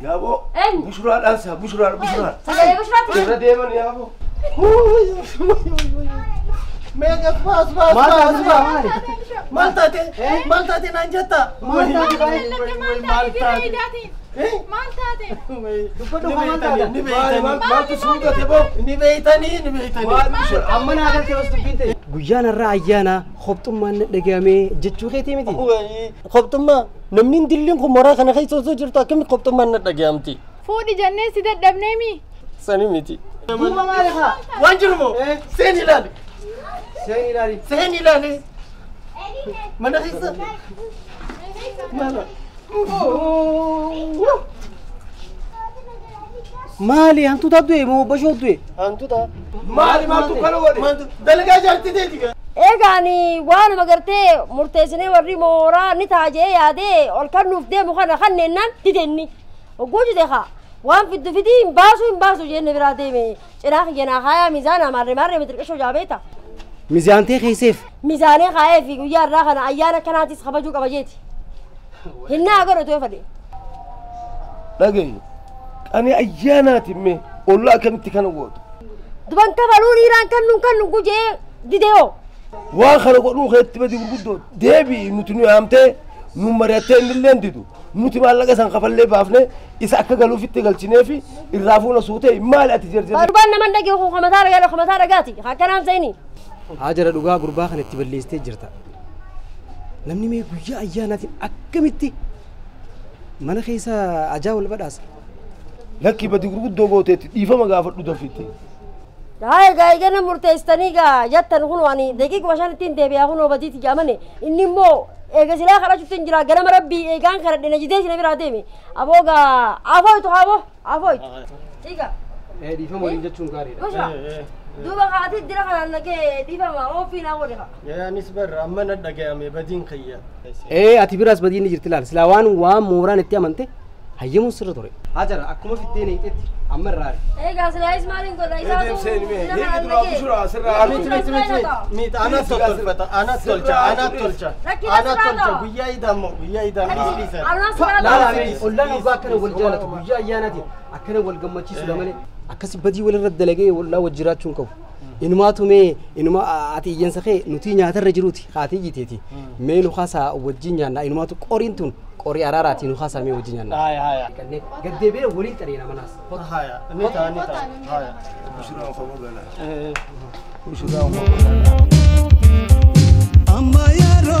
Yaaboo. Bushraa dhaansa bushraa bushraa. Sagalee bushraatti. Irra deeman yaaboo. Meeqa baas baas baas baas. Maal taate? Maal taate naan jetta? Maal taate? Maal taate? Dubbadhu maal taate? Ni beeytanii. Maaltu si mudate boo? Ni beeytanii ni beeytanii. Amma naa galtee bas dubbiin ta'e. Guyyaan irraa ayyaana qobxummaan dhagahamee jechuu keetii miti. Qobxummaa namni dilliin kun mooraa kana keessa osoo jirtu akkamitti qobxummaan na dhagahamti? Fuudhi jennee si dadhabneemi. Sani miti. Duuba maali haa? Waan jiru moo? Seen ilaali. Seen ilaali. Seen ilaali. Mana keessa. Maala. Maali hantuuta du'e moo bashoo du'e? Hantuuta. Maali maaltu kana godhe? Dalagaa jaartii teeti gaa. Eegaani waanuma gartee murteessinee warri mooraa ni taajee yaadee ol kannuuf deemu kana kanneennan didenni. Ogguu jide haa waan fiddu fidii hin baasu hin baasu jenne biraa deeme cinaa kiyyanaa haayaa miizaanaa maarree maarree mitirqishoo jaabeeta. Miizaantee keesseef. Miizaanee kaayee fi guyyaa irraa kana ayyaana kanaatis kabajuu qaba jeeti. Hinnaa godhatu yoo fedhe. Dhagaye ani ayyaanaati mee ollaa akkamitti kana gootu? Duban kafaluu dhiiraan kannuun kannuun gujee didee. Waan kana godhuu keetti badi gurguddoo deebii nuti nu yaamtee nu mari'attee innillee didu nuti maallaqa san kafallee baafne isa akka galuufitti galchinee fi irraa fuuna suutee maali ati jarjarri. Durbaan nama dhagee kun kamataa dhagaa kamataa dhagaati akkanaan seeni. Haajara dhugaa gurbaa kana itti balleessitee jirta. Namni mee guyyaa ayyaanaatiin akkamitti mana keessa ajaa wal badhaasa? Lakki badi gurguddoo gooteetti dhiifama gaafadhu dafitti. Haa egaa eegana murteessitanii gaa jettan kun waan daqiiquma shanittiin deebi'aa kun badiitti jaamane inni immoo eega silaa kadhachuutti hin jira ganama rabbii eegaan kadhadhe na jidee sina biraa deeme aboo gaa afooytu aboo afooytu. Egaa. Dhiifama waliin jechuun gaariidha. Duuba haati dira kanaan nagee dhiifama ofii naa godhe haa. Anis barra amma na dhagayame badiin kiyya. Ati biraas badiin ni jirti laal silaa waan waan mooraan itti amante hayyamuun sirra ture. Haajara akkuma fiddeen eegdetti amma irraa ari. Egaa silaayis maaliin godha isaatu. Deemseen mee hiiki duraa bushuraa sirraa Miti miti miti miti ana tolfata ana tolcha ana tolcha ana tolcha guyyaa idaammoo guyyaa idaammoo dhiisa. Laala ollaan ogaa akkana wal jaalatu guyyaa ayyaanaatiin akkana wal gammachiisudha malee akkasi badii walirra dalagee ollaa wal jiraachuun qabu. Inumaatu mee inuma ati iyyansa kee nuti nyaatarra jiruuti haatii jiteeti mee nu haasaa wajjin nyaanna inumaatu qoriin tun qorii araaraatii nu haasaa mee wajjin nyaanna. Haaya haaya. Gaddeebi'ee waliin xareena manaas. Haaya ni ta'a ni ta'a haaya. Bushraan fagoo gala. Bushraan fagoo gala. Amma yeroo.